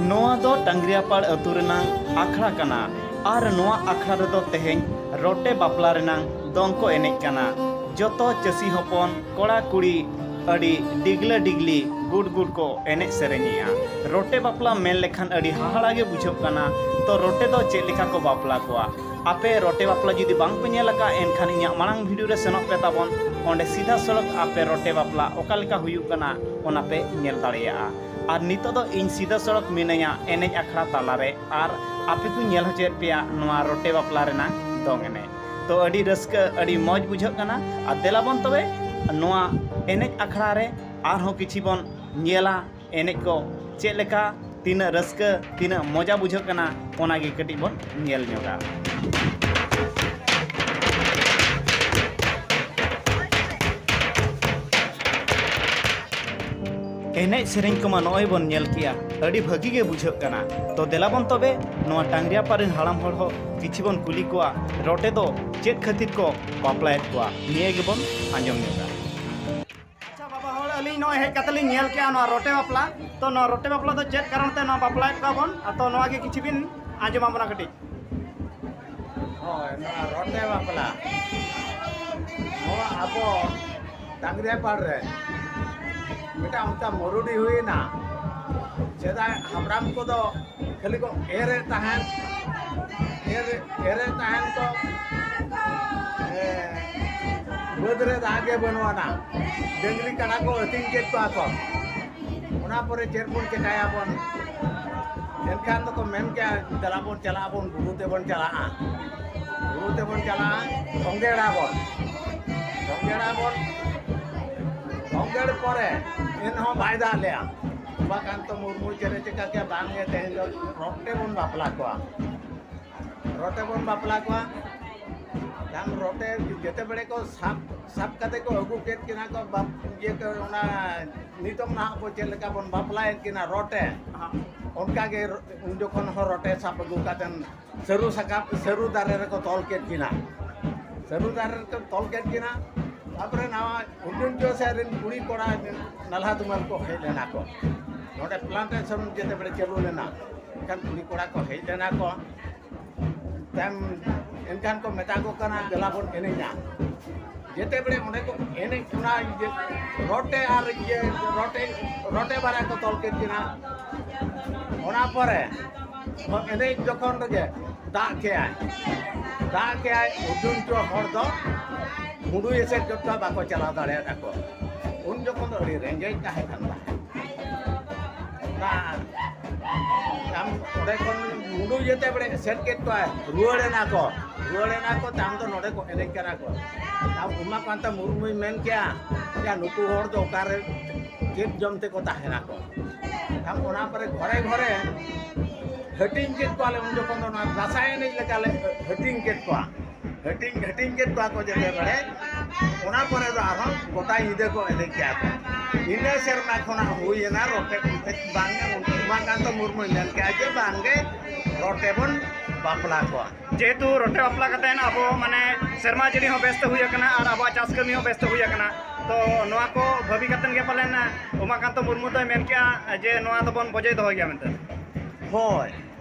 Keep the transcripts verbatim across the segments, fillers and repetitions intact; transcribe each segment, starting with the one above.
ᱱᱚᱣᱟ ᱫᱚ ᱴᱟᱝᱜᱽᱨᱤᱭᱟᱯᱟᱲ ᱟᱹᱛᱩ ᱨᱮᱱᱟᱝ ᱟᱠᱷᱲᱟ ᱠᱟᱱᱟ᱾ ᱟᱨ ᱱᱚᱣᱟ ᱟᱠᱷᱲᱟ ᱨᱮᱫᱚ ᱛᱮᱦᱮᱧ ᱨᱚᱴᱮ ᱵᱟᱯᱞᱟ ᱨᱮᱱᱟᱝ ᱫᱚᱝ ᱠᱚ ᱮᱱᱮᱡ ᱠᱟᱱᱟ᱾ ᱡᱚᱛᱚ ᱪᱟᱹᱥᱤ ᱦᱚᱯᱚᱱ ᱠᱚᱲᱟ ᱠᱩᱲᱤ ᱟᱹᱰᱤ ᱰᱤᱜᱽᱞᱟᱹ ᱰᱤᱜᱽᱞᱤ ᱜᱩᱰ ᱜᱩᱰ ᱠᱚ ᱮᱱᱮᱡ ᱥᱮᱨᱮᱧᱮᱜᱼᱟ᱾ ᱨᱚᱴᱮ ᱵᱟᱯᱞᱟ ᱢᱮᱱ ᱞᱮᱠᱷᱟᱱ ᱟᱹᱰᱤ ᱦᱟᱦᱟᱲᱟ ᱜᱮ ᱵᱩᱡᱷᱟᱹᱜ ᱠᱟᱱᱟ᱾ ᱛᱚ ᱨᱚᱴᱮ ᱫᱚ ᱪᱮᱫ ᱞᱮᱠᱟ ᱠᱚ ᱵᱟᱯᱞᱟ ᱠᱚᱣᱟ? ᱟᱯᱮ ᱨᱚᱴᱮ ᱵᱟᱯᱞᱟ ᱡᱩᱫᱤ ᱵᱟᱝ ᱯᱮ ᱧᱮᱞ ᱟᱠᱟᱫ, ᱮᱱᱠᱷᱟᱱ ᱤᱧᱟᱹᱜ ᱢᱟᱲᱟᱝ ᱵᱷᱤᱰᱤᱭᱳ ᱨᱮ ᱥᱮᱱᱚᱜ ᱯᱮ ᱛᱟᱵᱚᱱ᱾ ᱚᱸᱰᱮ ᱥᱤᱫᱷᱟ ᱥᱚᱲᱚᱠ ᱟᱯᱮ ᱨᱚᱴᱮ ᱵᱟᱯᱞᱟ ᱚᱠᱟ ᱞᱮᱠᱟ ᱦᱩᱭᱩᱜ ᱠᱟᱱᱟ, ᱚᱱᱟ ᱯᱮ ᱧᱮᱞ ᱫᱟᱲᱮᱭᱟᱜᱼᱟ᱾ ᱟᱨ ᱱᱤᱛᱚᱜ ᱫᱚ ᱤᱧ ᱥᱤᱫᱷᱟ ᱥᱚᱲᱚᱠ ᱢᱤᱱᱟᱹᱧᱟ ᱮᱱᱮᱡ ᱟᱠᱷᱲᱟ ᱛᱟᱞᱟᱨᱮ, ᱟᱨ ᱟᱯᱮ ᱠᱚᱧ ᱧᱮᱞ ᱦᱚᱪᱚᱭᱮᱫ ᱯᱮᱭᱟ ᱱᱚᱣᱟ ᱨᱚᱴᱮ ᱵᱟᱯᱞᱟ ᱨᱮᱱᱟᱜ ᱫᱚᱝ ᱮᱱᱮᱡ᱾ ᱛᱚ ᱟᱹᱰᱤ ᱨᱟᱹᱥᱠᱟᱹ, ᱟᱹᱰᱤ ᱢᱚᱡᱽ ᱵᱩᱡᱷᱟᱹᱜ ᱠᱟᱱᱟ᱾ ᱟᱨ ᱫᱮᱞᱟ ᱵᱚᱱ ᱛᱚᱵᱮ ᱱᱚᱣᱟ ᱮᱱᱮᱡ ᱟᱠᱷᱲᱟ ᱨᱮ ᱟᱨᱦᱚᱸ ᱠᱤᱪᱷᱤ ᱵᱚᱱ ᱧᱮᱞᱟ᱾ ᱮᱱᱮᱡ ᱠᱚ ᱪᱮᱫ ᱞᱮᱠᱟ, ᱛᱤᱱᱟᱹᱜ ᱨᱟᱹᱥᱠᱟᱹ, ᱛᱤᱱᱟᱹᱜ ᱢᱚᱡᱟ ᱵᱩᱡᱷᱟᱹᱜ ᱠᱟᱱᱟ, ᱚᱱᱟ ᱜᱮ ᱠᱟᱹᱴᱤᱡ ᱵᱚᱱ ᱧᱮᱞ ᱧᱚᱜᱟ᱾ ᱮᱱᱮᱡ ᱥᱮᱨᱮᱧ ᱠᱚᱢᱟ ᱱᱚᱜᱼᱚᱭ ᱵᱚᱱ ᱧᱮᱞ ᱠᱮᱜᱼᱟ, ᱟᱹᱰᱤ ᱵᱷᱟᱹᱜᱤ ᱜᱮ ᱵᱩᱡᱷᱟᱹᱜ ᱠᱟᱱᱟ᱾ ᱛᱚ ᱫᱮᱞᱟ ᱵᱚᱱ ᱛᱚᱵᱮ ᱱᱚᱣᱟ ᱴᱟᱝᱜᱽᱨᱤᱭᱟᱯᱟᱲ ᱨᱮᱱ ᱦᱟᱲᱟᱢ ᱦᱚᱲ ᱦᱚᱸ ᱠᱤᱪᱷᱤ ᱵᱚᱱ ᱠᱩᱞᱤ ᱠᱚᱣᱟ, ᱨᱚᱴᱮ ᱫᱚ ᱪᱮᱫ ᱠᱷᱟᱹᱛᱤᱨ ᱠᱚ ᱵᱟᱯᱞᱟᱭᱮᱫ ᱠᱚᱣᱟ, ᱱᱤᱭᱟᱹ ᱜᱮᱵᱚᱱ ᱟᱸᱡᱚᱢ ᱧᱚᱜᱟ᱾ ᱟᱪᱪᱷᱟ ᱵᱟᱵᱟ ᱦᱚᱲ, ᱟᱹᱞᱤᱧ ᱱᱚᱜᱼᱚᱭ ᱦᱮᱡ ᱠᱟᱛᱮ ᱞᱤᱧ ᱧᱮᱞ ᱠᱮᱜᱼᱟ ᱱᱚᱣᱟ ᱨᱚᱴᱮ ᱵᱟᱯᱞᱟ᱾ ᱛᱚ ᱱᱚᱣᱟ ᱨᱚᱴᱮ ᱵᱟᱯᱞᱟ ᱫᱚ ᱪᱮᱫ ᱠᱟᱨᱚᱱ ᱛᱮ ᱱᱚᱣᱟ ᱵᱟᱯᱞᱟᱭᱮᱫ ᱠᱚᱣᱟ ᱵᱚᱱ? ᱟᱨ ᱛᱚ ᱱᱚᱣᱟ ᱜᱮ ᱠᱤᱪᱷᱤ ᱵᱤᱱ ᱟᱸᱡᱚᱢ ᱟᱵᱚᱱᱟ ᱠᱟᱹᱴᱤᱡ᱾ ᱦᱳᱭ, ᱱᱚᱣᱟ ᱨᱚᱴᱮ ᱵᱟᱯᱞᱟ, ᱱᱚᱣᱟ ᱟᱵᱚ ᱰᱟᱝᱨᱤᱭᱟᱯᱟᱲ ᱨᱮ ᱢᱤᱫᱴᱟᱝ ᱚᱱᱠᱟ ᱢᱩᱨᱩᱰᱤ ᱦᱩᱭᱮᱱᱟ᱾ ᱥᱮᱫᱟᱭ ᱦᱟᱯᱲᱟᱢ ᱠᱚᱫᱚ ᱠᱷᱟᱹᱞᱤ ᱠᱚ ᱮᱨᱮᱫ ᱛᱟᱦᱮᱸᱱ, ᱮᱨ, ᱮᱨᱮᱫ ᱛᱟᱦᱮᱸᱱ ᱠᱚ, ᱮ, ᱵᱟᱹᱫᱽ ᱨᱮ ᱫᱟᱜ ᱜᱮ ᱵᱟᱹᱱᱩᱜ ᱟᱱᱟ, ᱰᱟᱹᱝᱨᱤ ᱠᱟᱰᱟ ᱠᱚ ᱟᱹᱛᱤᱧ ᱠᱮᱫ ᱠᱚᱣᱟ ᱠᱚ᱾ ᱚᱱᱟ ᱯᱚᱨᱮ ᱪᱮᱫ ᱵᱚᱱ ᱪᱮᱠᱟᱭᱟᱵᱚᱱ? ᱮᱱᱠᱷᱟᱱ ᱫᱚᱠᱚ ᱢᱮᱱ ᱠᱮᱜᱼᱟ, ᱫᱮᱞᱟ ᱵᱚᱱ ᱪᱟᱞᱟᱜ ᱟᱵᱚᱱ, ᱵᱩᱨᱩ ᱛᱮᱵᱚᱱ ᱪᱟᱞᱟᱜᱼᱟ, ᱵᱩᱨᱩ ᱛᱮᱵᱚᱱ ᱪᱟᱞᱟᱜᱼᱟ, ᱛᱚᱸᱜᱮᱲᱟᱵᱚᱱ, ᱛᱚᱸᱜᱮᱲᱟᱵᱚᱱ, ᱛᱚᱸᱜᱮᱲ ᱯᱚᱨᱮ ᱮᱱᱦᱚᱸ ᱵᱟᱭ ᱫᱟᱜ ᱞᱮᱜᱼᱟ᱾ ᱩᱢᱟᱠᱟᱱᱛᱚ ᱢᱩᱨᱢᱩ ᱪᱮᱫ ᱮ ᱪᱮᱠᱟ ᱠᱮᱜᱼᱟ, ᱵᱟᱝ ᱜᱮ ᱛᱮᱦᱮᱧ ᱫᱚ ᱨᱚᱴᱮ ᱵᱚᱱ ᱵᱟᱯᱞᱟ ᱠᱚᱣᱟ, ᱨᱚᱴᱮ ᱵᱚᱱ ᱵᱟᱯᱞᱟ ᱠᱚᱣᱟ᱾ ᱠᱷᱟᱱ ᱨᱚᱴᱮ ᱡᱮᱛᱮ ᱵᱮᱲᱮ ᱠᱚ ᱥᱟᱵ, ᱥᱟᱵ ᱠᱟᱛᱮ ᱠᱚ ᱟᱹᱜᱩ ᱠᱮᱫ ᱠᱤᱱᱟ ᱠᱚ ᱵᱟᱯ-, ᱤᱭᱟᱹ ᱠᱚ, ᱚᱱᱟ ᱱᱤᱛᱚᱝ ᱱᱟᱦᱟᱜ ᱵᱚ ᱪᱮᱫ ᱞᱮᱠᱟ ᱵᱚᱱ ᱵᱟᱯᱞᱟᱭᱮᱫ ᱠᱤᱱᱟ ᱨᱚᱴᱮ, ᱦᱚᱸ᱾ ᱚᱱᱠᱟ ᱜᱮ ᱨᱚ-, ᱩᱱ ᱡᱚᱠᱷᱚᱱ ᱦᱚᱸ ᱨᱚᱴᱮ ᱥᱟᱵ ᱟᱹᱜᱩ ᱠᱟᱛᱮᱱ ᱥᱟᱹᱨᱩ ᱥᱟᱠᱟᱢ, ᱥᱟᱹᱨᱩ ᱫᱟᱨᱮ ᱨᱮᱠᱚ ᱛᱚᱞ ᱠᱮᱫ ᱠᱤᱱᱟ᱾ ᱥᱟᱹᱨᱩ ᱫᱟᱨᱮ ᱨᱮᱠᱚ ᱛᱚᱞ ᱠᱮᱫ ᱠᱤᱱᱟ᱾ ᱛᱟᱯᱚᱨᱮ ᱱᱟᱣᱟ ᱩᱰᱩᱱ ᱡᱚ ᱥᱮᱫ ᱨᱮᱱ ᱠᱩᱲᱤ ᱠᱚᱲᱟ ᱱᱟᱞᱦᱟ ᱛᱩᱢᱟᱹᱞ ᱠᱚ ᱦᱮᱡ ᱞᱮᱱᱟ ᱠᱚ᱾ ᱱᱚᱰᱮ ᱯᱞᱟᱱᱴᱮᱥᱚᱱ ᱡᱮᱛᱮ ᱵᱮᱲᱮ ᱪᱟᱹᱞᱩ ᱞᱮᱱᱟ, ᱮᱱᱠᱷᱟᱱ ᱠᱩᱲᱤ ᱠᱚᱲᱟ ᱠᱚ ᱦᱮᱡ ᱞᱮᱱᱟ ᱠᱚ᱾ ᱛᱟᱭᱚᱢ ᱮᱱᱠᱷᱟᱱ ᱠᱚ ᱢᱮᱛᱟ ᱠᱚ ᱠᱟᱱᱟ, "ᱫᱮᱞᱟ ᱵᱚᱱ ᱮᱱᱮᱡᱟ᱾" ᱡᱮᱛᱮ ᱵᱮᱲᱮ ᱚᱸᱰᱮ ᱠᱚ ᱮᱱᱮᱡ, ᱚᱱᱟ ᱤᱭᱟᱹ ᱨᱚᱴᱮ ᱟᱨ ᱤᱭᱟᱹ ᱨᱚᱴᱮ, ᱨᱚᱴᱮ ᱵᱟᱨᱭᱟ ᱠᱚ ᱛᱚᱞ ᱠᱮᱫ ᱠᱤᱱᱟ᱾ ᱚᱱᱟ ᱯᱚᱨᱮ ᱮᱱᱮᱡ ᱡᱚᱠᱷᱚᱱ ᱨᱮᱜᱮ ᱫᱟᱜ ᱠᱮᱜᱼᱟᱭ, ᱫᱟᱜ ᱠᱮᱜᱼᱟᱭ, ᱩᱰᱩᱱ ᱪᱚ ᱦᱚᱲ ᱫᱚ ᱢᱩᱰᱩ ᱮᱥᱮᱫ ᱡᱚᱛᱚ ᱵᱟᱠᱚ ᱪᱟᱞᱟᱣ ᱫᱟᱲᱮᱭᱟᱫᱟ ᱠᱚ᱾ ᱩᱱ ᱡᱚᱠᱷᱚᱱ ᱫᱚ ᱟᱹᱰᱤ ᱨᱮᱸᱜᱮᱡ ᱛᱟᱦᱮᱸ ᱠᱟᱱ ᱛᱟᱦᱮᱸᱫ᱾ ᱚᱱᱟ ᱟᱢ ᱚᱸᱰᱮ ᱠᱷᱚᱱ ᱢᱩᱰᱩ ᱤᱭᱟᱹᱛᱮ ᱵᱮᱲᱮ ᱮᱥᱮᱫ ᱠᱮᱫ ᱠᱚᱣᱟᱭ, ᱨᱩᱣᱟᱹᱲ ᱮᱱᱟ ᱠᱚ, ᱨᱩᱣᱟᱹᱲ ᱮᱱᱟ ᱠᱚ, ᱛᱟᱭᱚᱢ ᱫᱚ ᱱᱚᱰᱮ ᱠᱚ ᱮᱱᱮᱡ ᱠᱟᱱᱟ ᱠᱚ᱾ ᱟᱢ ᱩᱢᱟᱠᱟᱱᱛᱚ ᱢᱩᱨᱢᱩᱭ ᱢᱮᱱ ᱠᱮᱭᱟ, "ᱭᱟ, ᱱᱩᱠᱩ ᱦᱚᱲ ᱫᱚ ᱚᱠᱟᱨᱮ ᱪᱮᱫ ᱡᱚᱢ ᱛᱮᱠᱚ ᱛᱟᱦᱮᱱᱟ ᱠᱚ?" ᱟᱢ ᱚᱱᱟ ᱯᱚᱨᱮ ᱜᱷᱚᱨᱮ ᱜᱷᱚᱨᱮ ᱦᱟᱹᱴᱤᱧ ᱠᱮᱫ ᱠᱚᱣᱟᱞᱮ, ᱩᱱ ᱡᱚᱠᱷᱚᱱ ᱫᱚ ᱱᱚᱣᱟ ᱫᱟᱸᱥᱟᱭ ᱮᱱᱮᱡ ᱞᱮᱠᱟᱞᱮ ᱦᱟᱹᱴᱤᱧ ᱠᱮᱫ ᱠᱚᱣᱟ᱾ ᱦᱟᱹᱴᱤᱧ, ᱦᱟᱹᱴᱤᱧ ᱠᱮᱫ ᱠᱚᱣᱟ ᱠᱚ ᱡᱮᱛᱮ ᱵᱮᱲᱮ᱾ ᱚᱱᱟ ᱯᱚᱨᱮ ᱫᱚ ᱟᱨᱦᱚᱸ ᱜᱚᱴᱟ ᱧᱤᱫᱟᱹ ᱠᱚ ᱮᱱᱮᱡ ᱠᱮᱜᱼᱟ ᱠᱚ᱾ ᱤᱱᱟᱹ ᱥᱮᱨᱢᱟ ᱠᱷᱚᱱᱟᱜ ᱦᱩᱭ ᱮᱱᱟ ᱨᱚᱴᱮ ᱯᱤᱴᱷᱟᱹ᱾ ᱵᱟᱝ, ᱩᱢᱟᱠᱟᱱᱛᱚ ᱢᱩᱨᱢᱩᱭ ᱢᱮᱱ ᱠᱮᱜᱼᱟ ᱡᱮ, "ᱵᱟᱝᱜᱮ, ᱨᱚᱴᱮ ᱵᱚᱱ ᱵᱟᱯᱞᱟ ᱠᱚᱣᱟ᱾" ᱡᱮᱦᱮᱛᱩ ᱨᱚᱴᱮ ᱵᱟᱯᱞᱟ ᱠᱟᱛᱮ ᱟᱵᱚ, ᱢᱟᱱᱮ, ᱥᱮᱨᱢᱟ ᱡᱟᱹᱲᱤ ᱦᱚᱸ ᱵᱮᱥᱛᱮ ᱦᱩᱭ ᱟᱠᱟᱱᱟ ᱟᱨ ᱟᱵᱚᱣᱟᱜ ᱪᱟᱥ ᱠᱟᱹᱢᱤ ᱦᱚᱸ ᱵᱮᱥᱛᱮ ᱦᱩᱭ ᱟᱠᱟᱱᱟ, ᱛᱚ ᱱᱚᱣᱟ ᱠᱚ ᱵᱷᱟᱹᱵᱤ ᱠᱟᱛᱮ ᱜᱮ ᱯᱟᱞᱮᱱ ᱩᱢᱟᱠᱟᱱᱛᱚ ᱢᱩᱨᱢᱩ ᱫᱚᱭ ᱢᱮᱱ ᱠᱮᱜᱼᱟ ᱡᱮ ᱱᱚᱣᱟ ᱫᱚᱵᱚᱱ ᱵᱚᱡᱮ ᱫᱚᱦᱚᱭ ᱜᱮᱭᱟ ᱢᱮᱱᱛᱮ᱾ ᱦᱳᱭ,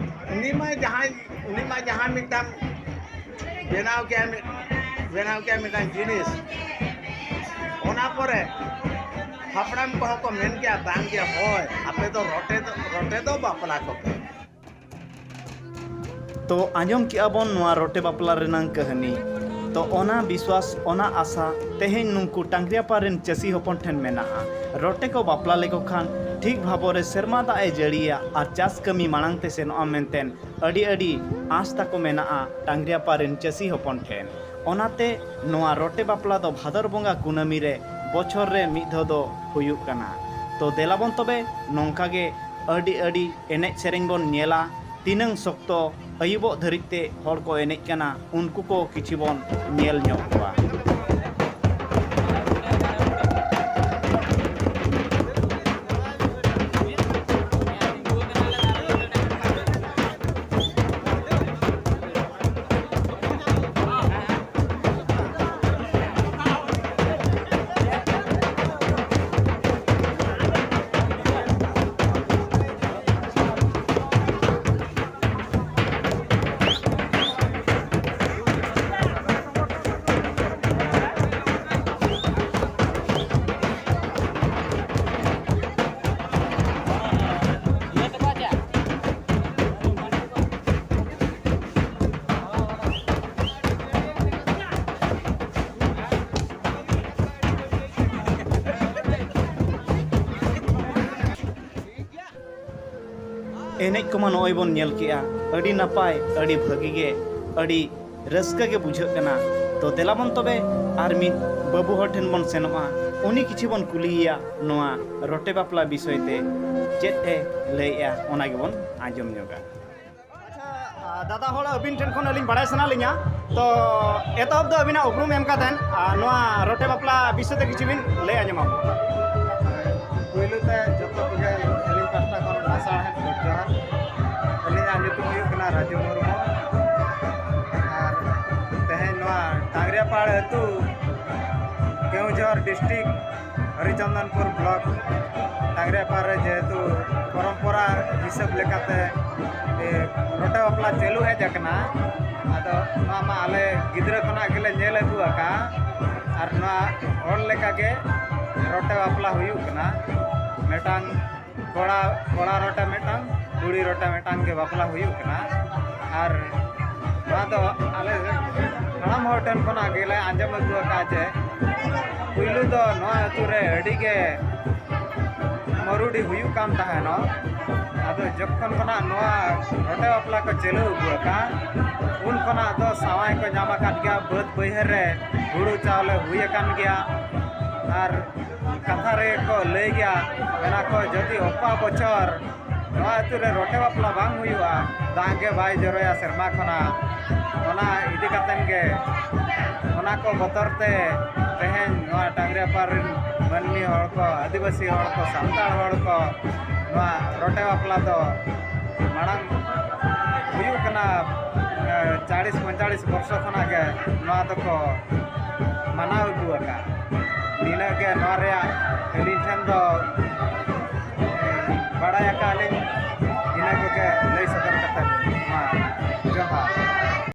ᱩᱱᱤ ᱢᱟ ᱡᱟᱦᱟᱸᱭ, ᱩᱱᱤ ᱢᱟ ᱡᱟᱦᱟᱸ ᱢᱤᱫᱴᱟᱝ ᱵᱮᱱᱟᱣ ᱠᱮᱜᱼᱟ, ᱢᱤᱫ, ᱵᱮᱱᱟᱣ ᱠᱮᱜᱼᱟ ᱢᱤᱫᱴᱟᱝ ᱡᱤᱱᱤᱥ, ᱚᱱᱟ ᱯᱚᱨᱮ ᱦᱟᱯᱲᱟᱢ ᱠᱚᱦᱚᱸ ᱠᱚ ᱢᱮᱱ ᱠᱮᱜᱼᱟ, "ᱵᱟᱝ ᱜᱮ, ᱦᱳᱭ, ᱟᱯᱮ ᱫᱚ ᱨᱚᱴᱮ ᱫᱚ, ᱨᱚᱴᱮ ᱫᱚ ᱵᱟᱯᱞᱟ ᱠᱚᱯᱮ᱾" ᱛᱚ ᱟᱸᱡᱚᱢ ᱠᱮᱜᱼᱟ ᱵᱚᱱ ᱱᱚᱣᱟ ᱨᱚᱴᱮ ᱵᱟᱯᱞᱟ ᱨᱮᱱᱟᱝ ᱠᱟᱹᱦᱱᱤ᱾ ᱛᱚ ᱚᱱᱟ ᱵᱤᱥᱣᱟᱥ, ᱚᱱᱟ ᱟᱥᱟ ᱛᱮᱦᱮᱧ ᱱᱩᱠᱩ ᱴᱟᱝᱜᱽᱨᱤᱭᱟᱯᱟ ᱨᱮᱱ ᱪᱟᱹᱥᱤ ᱦᱚᱯᱚᱱ ᱴᱷᱮᱱ ᱢᱮᱱᱟᱜᱼᱟ᱾ ᱨᱚᱴᱮ ᱠᱚ ᱵᱟᱯᱞᱟ ᱞᱮᱠᱚ ᱠᱷᱟᱱ ᱴᱷᱤᱠ ᱵᱷᱟᱵᱚ ᱨᱮ ᱥᱮᱨᱢᱟ ᱫᱟᱜ ᱮ ᱡᱟᱹᱲᱤᱭᱟ ᱟᱨ ᱪᱟᱥ ᱠᱟᱹᱢᱤ ᱢᱟᱲᱟᱝ ᱛᱮ ᱥᱮᱱᱚᱜᱼᱟ ᱢᱮᱱᱛᱮ ᱟᱹᱰᱤ ᱟᱹᱰᱤ ᱟᱸᱥ ᱛᱟᱠᱚ ᱢᱮᱱᱟᱜᱼᱟ ᱴᱟᱝᱜᱽᱨᱤᱭᱟᱯᱟ ᱨᱮᱱ ᱪᱟᱹᱥᱤ ᱦᱚᱯᱚᱱ ᱴᱷᱮᱱ᱾ ᱚᱱᱟᱛᱮ ᱱᱚᱣᱟ ᱨᱚᱴᱮ ᱵᱟᱯᱞᱟ ᱫᱚ ᱵᱷᱟᱫᱚᱨ ᱵᱚᱸᱜᱟ ᱠᱩᱱᱟᱹᱢᱤ ᱨᱮ ᱵᱚᱪᱷᱚᱨ ᱨᱮ ᱢᱤᱫ ᱫᱷᱟᱣ ᱫᱚ ᱦᱩᱭᱩᱜ ᱠᱟᱱᱟ᱾ ᱛᱚ ᱫᱮᱞᱟ ᱵᱚᱱ ᱛᱚᱵᱮ ᱱᱚᱝᱠᱟ ᱜᱮ ᱟᱹᱰᱤ ᱟᱹᱰᱤ ᱮᱱᱮᱡ ᱥᱮᱨᱮᱧ ᱵᱚᱱ ᱧᱮᱞᱟ᱾ ᱛᱤᱱᱟᱹᱝ ᱥᱚᱠᱛᱚ ᱟᱹᱭᱩᱵᱚᱜ ᱫᱷᱟᱹᱨᱤᱡ ᱛᱮ ᱦᱚᱲ ᱠᱚ ᱮᱱᱮᱡ ᱠᱟᱱᱟ, ᱩᱱᱠᱩ ᱠᱚ ᱠᱤᱪᱷᱩ ᱵᱚᱱ ᱧᱮᱞ ᱧᱚᱜ ᱠᱚᱣᱟ᱾ ᱮᱱᱮᱡ ᱠᱚᱢᱟ ᱱᱚᱜᱼᱚᱭ ᱵᱚᱱ ᱧᱮᱞ ᱠᱮᱜᱼᱟ, ᱟᱹᱰᱤ ᱱᱟᱯᱟᱭ, ᱟᱹᱰᱤ ᱵᱷᱟᱹᱜᱤ ᱜᱮ, ᱟᱹᱰᱤ ᱨᱟᱹᱥᱠᱟᱹ ᱜᱮ ᱵᱩᱡᱷᱟᱹᱜ ᱠᱟᱱᱟ᱾ ᱛᱚ ᱫᱮᱞᱟ ᱵᱚᱱ ᱛᱚᱵᱮ ᱟᱨ ᱢᱤᱫ ᱵᱟᱹᱵᱩ ᱦᱚᱲ ᱴᱷᱮᱱ ᱵᱚᱱ ᱥᱮᱱᱚᱜᱼᱟ, ᱩᱱᱤ ᱠᱤᱪᱷᱩ ᱵᱚᱱ ᱠᱩᱞᱤᱭᱮᱭᱟ ᱱᱚᱣᱟ ᱨᱚᱴᱮ ᱵᱟᱯᱞᱟ ᱵᱤᱥᱚᱭ ᱛᱮ ᱪᱮᱫ ᱮ ᱞᱟᱹᱭᱮᱜᱼᱟ, ᱚᱱᱟ ᱜᱮᱵᱚᱱ ᱟᱸᱡᱚᱢ ᱧᱚᱜᱟ᱾ ᱟᱪᱪᱷᱟ, ᱟ, ᱫᱟᱫᱟ ᱦᱚᱲ ᱟᱹᱵᱤᱱ ᱴᱷᱮᱱ ᱠᱷᱚᱱ ᱟᱹᱞᱤᱧ ᱵᱟᱲᱟᱭ ᱥᱟᱱᱟ ᱞᱤᱧᱟ, ᱛᱚ ᱮᱛᱚᱦᱚᱵ ᱫᱚ ᱟᱹᱵᱤᱱᱟᱜ ᱩᱯᱨᱩᱢ ᱮᱢ ᱠᱟᱛᱮᱱ, ᱟ, ᱱᱚᱣᱟ ᱨᱚᱴᱮ ᱵᱟᱯᱞᱟ ᱵᱤᱥᱚᱭ ᱛᱮ ᱠᱤᱪᱷᱩ ᱵᱤᱱ ᱞᱟᱹᱭ ᱟᱸᱡᱚᱢᱟ᱾ ᱯᱳᱭᱞᱳ ᱛᱮ ᱡᱚᱛᱚ ᱠᱚᱜᱮ ᱟᱹᱞᱤᱧ ᱯᱟᱦᱴᱟ ᱠᱷᱚᱱ ᱞᱟᱥᱟᱲᱦᱮᱫ ᱜᱚᱰ ᱡᱚᱦᱟᱨ᱾ ᱟᱹᱞᱤᱧᱟᱜ ᱧᱩᱛᱩᱢ ᱦᱩᱭᱩᱜ ᱠᱟᱱᱟ ᱨᱟᱡᱩ ᱢᱩᱨᱢᱩ᱾ ᱟᱨ ᱛᱮᱦᱮᱧ ᱱᱚᱣᱟ ᱰᱟᱝᱨᱤᱭᱟᱯᱟᱲ ᱟᱹᱛᱩ, ᱠᱮᱣᱚᱱᱡᱷᱚᱨ ᱰᱤᱥᱴᱨᱤᱠᱴ, ᱦᱚᱨᱤᱪᱚᱱᱫᱚᱱᱯᱩᱨ ᱵᱞᱚᱠ, ᱰᱟᱝᱨᱤᱭᱟᱯᱟᱲ ᱨᱮ ᱡᱮᱦᱮᱛᱩ ᱯᱚᱨᱚᱢᱯᱚᱨᱟ ᱦᱤᱥᱟᱹᱵ ᱞᱮᱠᱟᱛᱮ, ᱮ, ᱨᱚᱴᱮ ᱵᱟᱯᱞᱟ ᱪᱟᱹᱞᱩ ᱦᱮᱡ ᱟᱠᱟᱱᱟ᱾ ᱟᱫᱚ ᱱᱚᱣᱟ ᱢᱟ ᱟᱞᱮ ᱜᱤᱫᱽᱨᱟᱹ ᱠᱷᱚᱱᱟᱜ ᱜᱮᱞᱮ ᱧᱮᱞ ᱟᱹᱜᱩ ᱟᱠᱟᱫᱼᱟ, ᱟᱨ ᱱᱚᱣᱟ ᱦᱚᱲ ᱞᱮᱠᱟᱜᱮ ᱨᱚᱴᱮ ᱵᱟᱯᱞᱟ ᱦᱩᱭᱩᱜ ᱠᱟᱱᱟ᱾ ᱢᱤᱫᱴᱟᱝ ᱠᱚᱲᱟ, ᱠᱚᱲᱟ ᱨᱚᱴᱮ ᱢᱤᱫᱴᱟᱝ, ᱠᱩᱲᱤ ᱨᱚᱴᱮ ᱢᱤᱫᱴᱟᱝ ᱜᱮ ᱵᱟᱯᱞᱟ ᱦᱩᱭᱩᱜ ᱠᱟᱱᱟ᱾ ᱟᱨ ᱱᱚᱣᱟ ᱫᱚ ᱟᱞᱮ ᱦᱟᱲᱟᱢ ᱦᱚᱲ ᱴᱷᱮᱱ ᱠᱷᱚᱱᱟᱜ ᱜᱮᱞᱮ ᱟᱸᱡᱚᱢ ᱟᱹᱜᱩ ᱟᱠᱟᱫᱼᱟ ᱡᱮ ᱯᱩᱭᱞᱩ ᱫᱚ ᱱᱚᱣᱟ ᱟᱹᱛᱩ ᱨᱮ ᱟᱹᱰᱤ ᱜᱮ ᱢᱟᱹᱨᱩᱰᱤ ᱦᱩᱭᱩᱜ ᱠᱟᱱ ᱛᱟᱦᱮᱱᱚᱜ᱾ ᱟᱫᱚ ᱡᱚᱠᱷᱚᱱ ᱠᱷᱚᱱᱟᱜ ᱱᱚᱣᱟ ᱨᱚᱴᱮ ᱵᱟᱯᱞᱟ ᱠᱚ ᱪᱟᱹᱞᱩ ᱟᱹᱜᱩ ᱟᱠᱟᱫ, ᱩᱱ ᱠᱷᱚᱱᱟᱜ ᱫᱚ ᱥᱟᱶᱟᱭ ᱠᱚ ᱧᱟᱢ ᱟᱠᱟᱫ ᱜᱮᱭᱟ, ᱵᱟᱹᱫᱽ ᱵᱟᱹᱭᱦᱟᱹᱲ ᱨᱮ ᱦᱩᱲᱩ ᱪᱟᱣᱞᱮ ᱦᱩᱭ ᱟᱠᱟᱱ ᱜᱮᱭᱟ᱾ ᱟᱨ ᱠᱟᱛᱷᱟ ᱨᱮᱜᱮ ᱠᱚ ᱞᱟᱹᱭ ᱜᱮᱭᱟ, ᱢᱮᱱᱟ ᱠᱚ, ᱡᱩᱫᱤ ᱚᱠᱟ ᱵᱚᱪᱷᱚᱨ ᱱᱚᱣᱟ ᱟᱹᱛᱩ ᱨᱮ ᱨᱚᱴᱮ ᱵᱟᱯᱞᱟ ᱵᱟᱝ ᱦᱩᱭᱩᱜᱼᱟ, ᱫᱟᱜ ᱜᱮ ᱵᱟᱭ ᱡᱚᱨᱚᱭᱟ ᱥᱮᱨᱢᱟ ᱠᱷᱚᱱᱟᱜ᱾ ᱚᱱᱟ ᱤᱫᱤ ᱠᱟᱛᱮᱱ ᱜᱮ, ᱚᱱᱟ ᱠᱚ ᱵᱚᱛᱚᱨ ᱛᱮ ᱛᱮᱦᱮᱧ ᱱᱚᱣᱟ ᱰᱟᱝᱨᱤᱭᱟᱯᱟᱲ ᱨᱮᱱ ᱢᱟᱹᱱᱢᱤ ᱦᱚᱲ ᱠᱚ, ᱟᱹᱫᱤᱵᱟᱹᱥᱤ ᱦᱚᱲ ᱠᱚ, ᱥᱟᱱᱛᱟᱲ ᱦᱚᱲ ᱠᱚ ᱱᱚᱣᱟ ᱨᱚᱴᱮ ᱵᱟᱯᱞᱟ ᱫᱚ ᱢᱟᱲᱟᱝ ᱦᱩᱭᱩᱜ ᱠᱟᱱᱟ, ᱮ, ᱪᱟᱲᱤᱥ ᱯᱚᱸᱭᱛᱟᱲᱤᱥ ᱵᱚᱨᱥᱚ ᱠᱷᱚᱱᱟᱜ ᱜᱮ ᱱᱚᱣᱟ ᱫᱚᱠᱚ ᱢᱟᱱᱟᱣ ᱟᱹᱜᱩ ᱟᱠᱟᱫ᱾ ᱱᱤᱱᱟᱹᱜ ᱜᱮ ᱱᱚᱣᱟ ᱨᱮᱭᱟᱜ ᱟᱹᱞᱤᱧ ᱴᱷᱮᱱ ᱫᱚ, ᱮ, ᱵᱟᱲᱟᱭ ᱟᱠᱟᱫ ᱞᱤᱧ